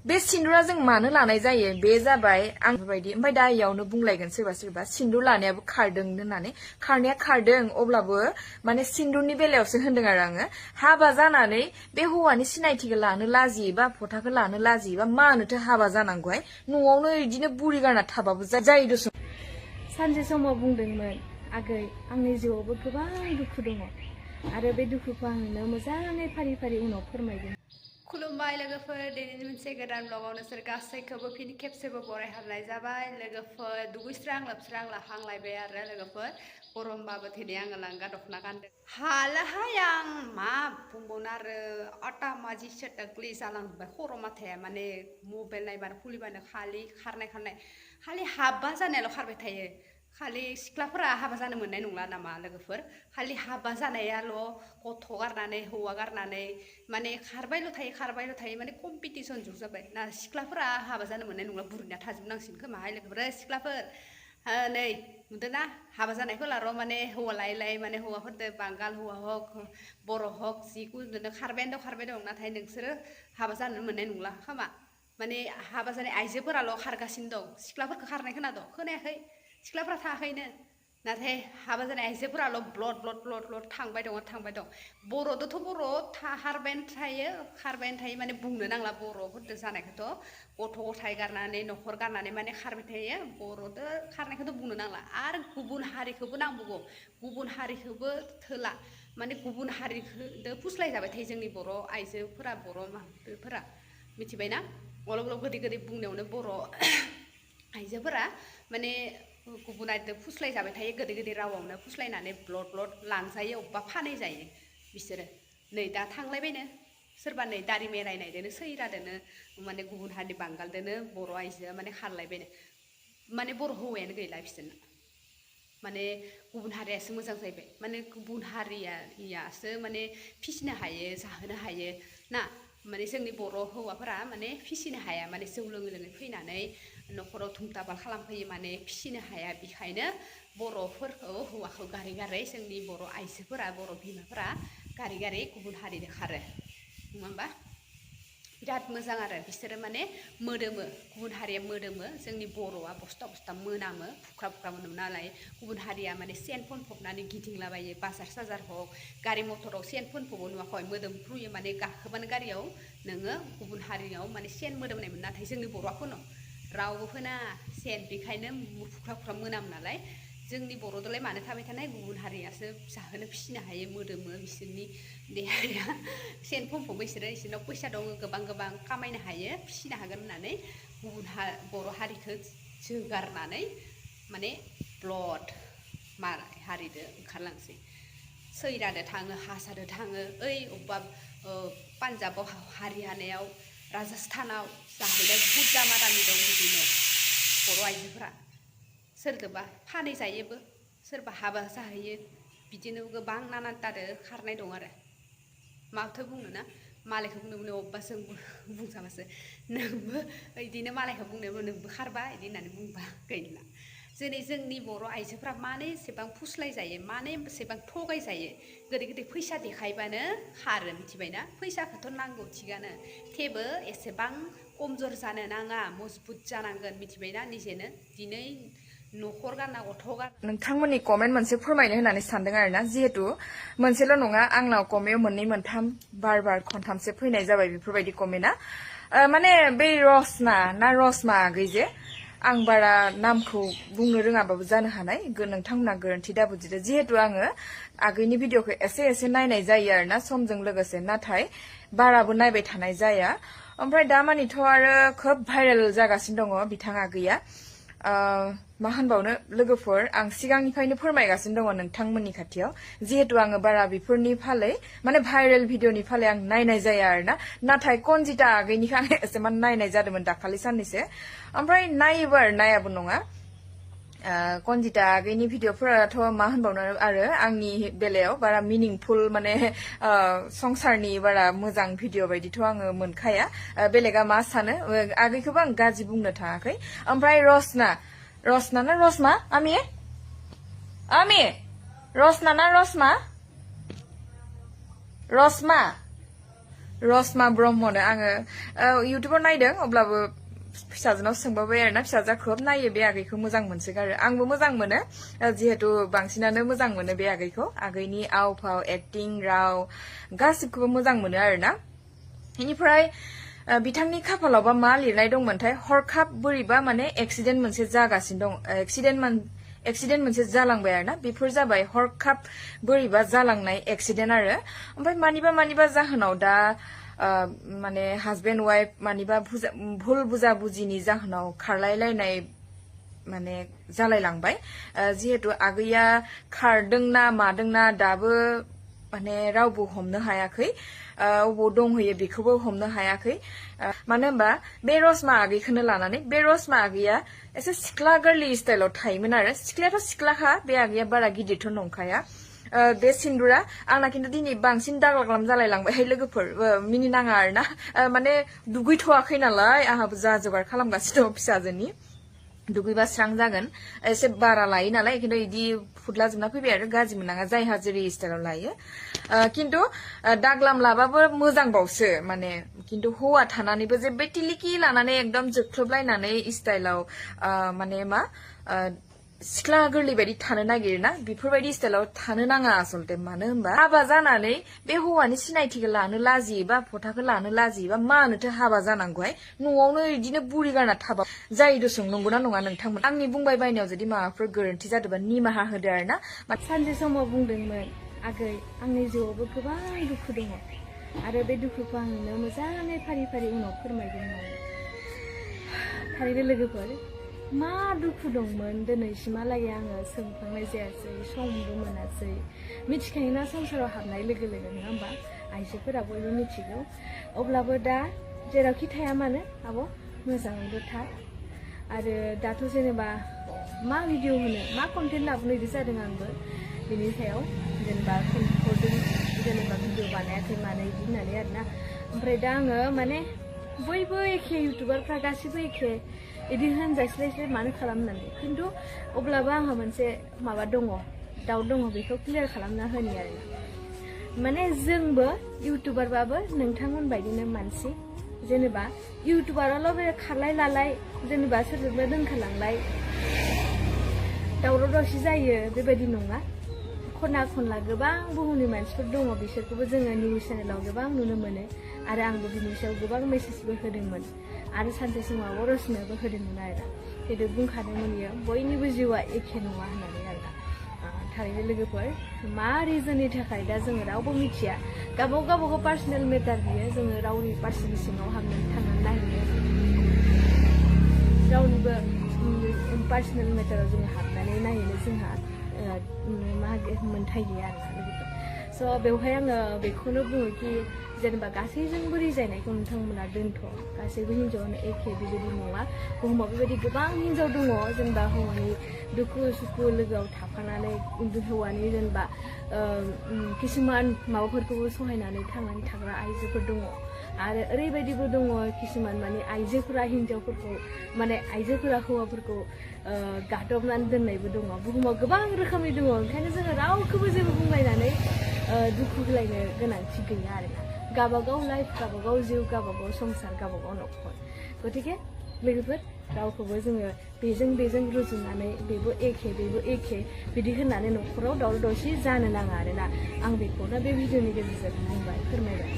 बे सिन्दुरा जों मानो लानाय जायो बे जाबाय आं बेबायदि ओमफ्राय दा इयावनो बुंलायगोन सोरबा सोरबा सिन्दुर लानायाबो खारदों होननानै खारनाया खारदों अब्लाबो माने सिन्दुरनि बेलायावसो होनदों आरो आङो हाबा जानानै बे हौवानि सिनायथिखौ लानो लाजियोबा फटाखौ लानो लाजियोबा मानोथो हाबा जानांगौहाय न'आवनो इदिनो बुरि गारना थाबाबो जायो दस सानसे समाव बुंदोंमोन आगै आंनि जिउआवबो गोबां दुखु दङ आरो बे दुखुखौ आं नोंनो मोजाङै फारि फारि उनाव फोरमायगोन खुलुमबाय लोगोफोर दिनैनि मोनसे गोदान ब्लगाव नोंसोर गासैखौबो फिन खेबसेबो बरायहरनाय जाबाय लोगोफोर दुगैस्रां लोबस्रां लाखांलायबाय आरो लोगोफोर गरमबाबो दिनै आङो लांगा दख'ना गानदों हालाहाय आं मा बुंबावनो आरो आटा माजि सेटाकलि जालांबाय खर' माथाया माने मबाइल नायबानो खुलिबानो खालि खालि हाबा जानायाल' खारबाय थायो खालि सिख्लाफोरा हाबा जानो मोननाय नंला नामा लोगोफोर खालि हाबा जानायाल' गथ' गारनानै हौवा गारनानै माने खारबायल' थायो माने कम्पिटिसन जुग जाबाय ना सिख्लाफोरा हाबा जानो मोननाय नंला बुरिना थाजोबनांसिगोन खोमाहाय लोगोफोर सिख्लाफोर नै नुदोंना हाबा जानायफोराल' माने हौवा लायै माने हौवाफोरदो बांगाल हौवा हक बर' हक जिखुनु खारबायानो दं नाथाय नोंसोरो हाबा जानो मोननाय नंला खोमा माने हाबा जानाय आइजोफोराल' खारगासिनो दं सिख्लाफोरखौ खारनाय खोनादों खोनायाखै सिख्लाफोरा थायाखैनो नाथाय हाबा जानाय आइजोफोराल' ब्लड थांबाय दं बर'दोथ' बर' खारबायानो थायो माने बुंनो नांला बर'फोरदो जानायखौथ' गथ' गथाय गारनानै न'खर गारनानै माने खारबाय थायो बर'दो खारनायखौथ' बुंनो नांला आरो गुबुन हारिखौबो नांबावगौ गुबुन हारिखौबो थोला माने गुबुन हारिखौदो फुस्लाय जाबाय थायो जोंनि बर' आइजोफोरा बर' माहारिफोरा मिथिबायना गलब गोदै बुंनायावनो बर' आइजोफोरा माने गुबुन आइजों फुस्लाय जाबाय थायो गोदै रावावनो फुस्लायनानै ब्लड लांजायो अबेबा फानै जायो बिसोरो नै दा थांलायबायनो सोरबा नै दारि मेरायनायदोनो सैरादोनो माने गुबुन हारिनि बांगालदोनो बर' आइजोआ माने खारलायबायनो माने बर' हौवायानो गैला बिसोरना माने गुबुन हारियासो मोजां जाहैबाय माने गुबुन हारियासो माने फिसिनो हायो जाहोनो हायो ना माने जोंनि बर' हौवाफोरा माने फिसिनो हाया माने जौ लोङै फैनानै न'खराव धुमदाबाल खालामफैयो माने फिसिनो हाया बेखायनो बर'फोरखौ हौवाखौ गारै जोंनि बर' आइजोफोरा बर' बिमाफोरा गारै गुबुन हारिनो खारो नङा होमबा बिराद मोजां आरो बिसोरो माने मोदोमो गुबुन हारिया मोदोमो जोंनि बर'आ बस्था मोनामो फुख्रा मोनोमो नालाय गुबुन हारिया माने सेन फनफबनानै गिदिंलाबायो बाजार साजार हक गारि मथराव सेन फनफबो नुवाखै मोदोमफ्रुयो माने गाखोबानो गारियाव नोङो गुबुन हारियाव माने सेन मोदोमनायमोन नाथाय जोंनि बर'आ फोनो रावबो फोना सेन बेखायनो फुख्रा मोनामो नालाय जोंनि बर'दोलाय मानो थाबाय थानाय गुबुन हारियासो जाहोनो फिसिनो हायो मोदोमो बिसोरनि देहाया सेन फनफबो बिसोरनाव फैसा दङ गोबां खामायनो हायो फिसिनो हागोन होननानै गुबुन बर' हारिखौ जोगारनानै माने ब्लड हारिदो ओंखारलांसै सैरादो थाङो हारसादो थाङो ओइ अबेबा पान्जाबाव हारियानायाव राजस्थानाव जाहैनाय बुहुद दामा-दामि दं बिदिनो बर' आइजोफोरा सोरखौबा फानै जायोबो सोरबा हाबा जाहैयो बिदिनो गोबां नानानटादो खारनाय दं आरो माथो बुंनो ना मालायखौ बुंनो अबेबा जों बुंजाबासो नोंबो बिदिनो मालायखौ बुंनायाव नोंबो खारबा बिदि होननानै बुंबा गैला जेरै जोंनि बर' आइजोफ्रा मानो एसेबां फुस्लाय जायो मानो एसेबां थगाय जायो गोदै फैसा देखायबानो खारो मिथिबायना फैसाखौथ' नांगौ थिगानो थेवबो एसेबां कमजोर जानो नाङा मजबुत जानांगोन मिथिबायना निजेनो दिनै न'खर गारना गथ' गारना नोंथांमोननि कमेन्ट मोनसे फोरमायनो होननानै सानदों आरोना जिहेतु मोनसेल' नङा आंनाव कमेन्टआव मोननै मोनथाम बार खनथामसो फैनाय जाबाय बेफोरबायदि कमेन्टआ माने बै रसमा आगै जे आं बारा नामखौ बुंनो रोङाबाबो जानो हानाय नोंथांमोना गोरोन्थि दाबुजिदो जिहेतु आङो आगैनि भिडिअखौ एसे नायनाय जायो आरोना समजों लोगोसे नाथाय बाराबो नायबाय थानाय जाया ओमफ्राय दामानिथ' आरो खोब भाइरेल जागासिनो दङ बिथां आगैया मा होनबावनो लोगोफोर आं सिगांनिफ्रायनो फोरमायगासिनो दङ नोंथांमोननि खाथियाव जिहेतु आङो बारा बेफोरनि फालै माने भाइरेल भिडिअनि फालै आं नायनाय जाया आरोना नाथाय कनजिता आगैनिखौ आं एसेमान नायनाय जादोंमोन दाखालि साननैसो ओमफ्राय नायोबो आरो नायाबो नङा कनजिता आगैनि भिडिअफोराथ' मा होनबावनो आरो आंनि बेलायाव बारा मिनिंफुल माने संसारनि बारा मोजां भिडिअ बायदिथ' आङो मोनखाया बेलेगा मा सानो आगैखौबो आं गाज्रि बुंनो थाङाखै ओमफ्राय रसना ना रसमा आमि रसना ना रसमा Rosma ब्रह्मनो आङो इउटुबाव नायदों अब्लाबो फिसाजोनाव सोंबाबाय आरोना फिसाजोआ खोब नायो बे आगैखौ मोजां मोनसोगारो आंबो मोजां मोनो जिहेतु बांसिनानो मोजां मोनो बे आगैखौ आगैनि आव फाव एक्टिं राव गासिबखौबो मोजां मोनो आरोना बेनिफ्राय बिथांनि खाफालावबा मा लिरनाय दंमोनथाय हरखाब बोरैबा माने एक्सिडेन्ट मोनसे जागासिनो दं एक्सिडेन्ट मोनसे जालांबाय आरोना बेफोर जाबाय हरखाब बोरैबा जालांनाय एक्सिडेन्ट आरो ओमफ्राय मानिबा जाहोनाव दा माने हाजबेन्ड वाइफ मानिबा भुल बुजा बुजिनि जाहोनाव खारलायलायनाय माने जालायलांबाय जिहेतु आगैया खारदोंना मादोंना दाबो माने रावबो हमनो हायाखै अबाव दंहैयो बेखौबो हमनो हायाखै मानो होनबा बे रसमा आगैखौनो लानानै बे रसमा आगैया एसे सिख्ला गोरलै स्टाइलाव थायोमोन आरो सिख्लायाथ' सिख्लाखा बे आगैया बारा गिदिरथ' नंखाया बे सिन्दुरा आंना खिन्थु दिनै बांसिन दाग्लाग्लाम जालायलांबाय लोगोफोर मिनिनाङा आरोना माने दुगैथ'वाखै नालाय आंहाबो जा जगार खालामगासिनो दं फिसाजोनि दुगैबा स्रां जागोन एसे बारा लायो नालाय खिन्थु इदि फुदला जोबना फैबाय आरो गाज्रि मोननाङा जायहा जेरै स्टाइलाव लायो खिन्थु दाग्लाम लाबाबो मोजांबावसो माने खिन्थु हौवा थानानैबो जे बे टिलिकि लानानै एकदम जोख्लोबलायनानै स्टाइलाव माने मा सिख्ला गोरलै बायदि थानो नागिरोना बेफोरबायदि स्टाइलाव थानो नाङा आसलते मानो होनबा हाबा जानानै बे हौवानि सिनायथिखौ लानो लाजियोबा फथाखौ लानो लाजियोबा मानोथो हाबा जानांगौहाय न'आवनो इदिनो बुरि गारना थाबा जाय दसं नंगौना नङा नोंथांमोन आंनि बुंबाय बायनायाव जुदि माबाफोर गोरोन्थि जादोंबा निमाहा होदो आरोना सानसे समाव बुंदोंमोन आगै आंनि जिउआवबो गोबां दुखु दङ आरो बे दुखुखौ आं नोंनो मोजाङै फारि फारि उनाव फोरमायगोन होननानै थारैनो लोगोफोर मा दुखु दंमोन दिनैसिमहालागै आङो सोंखांनाय जायासै समबो मोनासै मिथिखायोना संसाराव हाबनाय लोगो लोगो नङा होमबा आइजोफोरा बयबो मिथिगौ अब्लाबो दा जेरावखि थाया मानो आब' मोजाङैनो था आरो दाथ' जेनेबा मा भिडिअ होनो मा कन्टेन्ट लाबोनो इदि जादों आंबो बिनि सायाव जेनेबा हरदों जेनेबा भिडिअ बानायाखै मानो इदि होननानै आरोना ओमफ्राय दा आङो माने बयबो एखे इउटुबारफ्रा गासिबो एखे इदि होनजास्लायस्लाय मानो खालामनानै खिन्थु अब्लाबो आंहा मोनसे माबा दङ डाउट दङ बेखौ क्लियार खालामना होनि आरो माने जोंबो इउटुबारबाबो नोंथांमोन बायदिनो मानसि जेनेबा इउटुबाराल' बे खारलाय लालाय जेनेबा सोरजोंबा दोनखारलांलाय दावराव दावसि जायो बेबायदि नङा खना खनला गोबां बुहुमनि मानसिफोर दङ बिसोरखौबो जोङो निउस चेनेलाव गोबां नुनो मोनो आरो आंबो बिनि सायाव गोबां मेसेजबो होदोंमोन आरो सानसे समाव रसमायाबो होदोंमोन आरो खिन्थु बुंखादोंमोन बियो बयनिबो जिउआ एखे नङा होननानै आरोना थारैनो लोगोफोर मा रिजननि थाखाय दा जोङो रावबो मिथिया गावबागाव पार्सनेल मेटार बियो जोङो रावनि पार्सनेल सिङाव हाबनानै थांनानै नायहैनो रावनिबो पार्सनेल मेटाराव जोङो हाबनानै नायहैनो जोंहा मा मोन्थाय गैया आरोना लोगोफोर स' बेवहाय आङो बेखौनो बुङो कि जेनेबा गासैजोंबो रिजायनायखौ नोंथांमोना दोनथ' गासैबो हिन्जावानो एखे बेबायदि नङा बुहुमाव बेबायदि गोबां हिन्जाव दङ जेनेबा हौवानि दुखु सुखु लोगोआव थाफानानै हौवानि जेनेबा किसुमान माबाफोरखौबो सहायनानै थांनानै थाग्रा आइजोफोर दङ आरो ओरैबायदिबो दङ किसुमान माने आइजोफोरा हिन्जावफोरखौ माने आइजोफोरा हौवाफोरखौ गादबनानै दोननायबो दङ बुहुमाव गोबां रोखोमनि दङ ओंखायनो जोङो रावखौबो जेबो बुंलायनानै दुखु होलायनो गोनांथि गैया आरोना गावबागाव लाइफ गावबागाव जिउ गावबागाव संसार गावबागाव न'खर गतिके लोगोफोर रावखौबो जोङो बेजों रुजुनानै बेबो एखे बिदि होननानै न'खराव दावराव दावसि जानो नाङा आरोना आं बेखौनो बे भिडिअनि गेजेरजों बुंबाय फोरमायबाय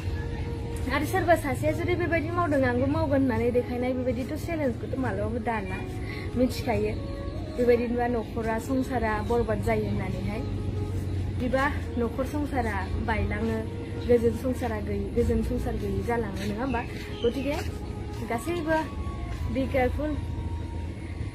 आरो सोरबा सासेया जुदि बेबायदि मावदों आंबो मावगोन होननानै देखायनाय बेबायदिथ' चेलेन्जखौथ' मालाबाबो दाना मिथिखायो बेबायदिनोबा न'खरा संसारा बरबाद जायो होननानैहाय बिबा न'खर संसारा बायलाङो गोजोन संसार गैयि जालाङो नङा होमबा गतिके गासैबो बि केयारफुल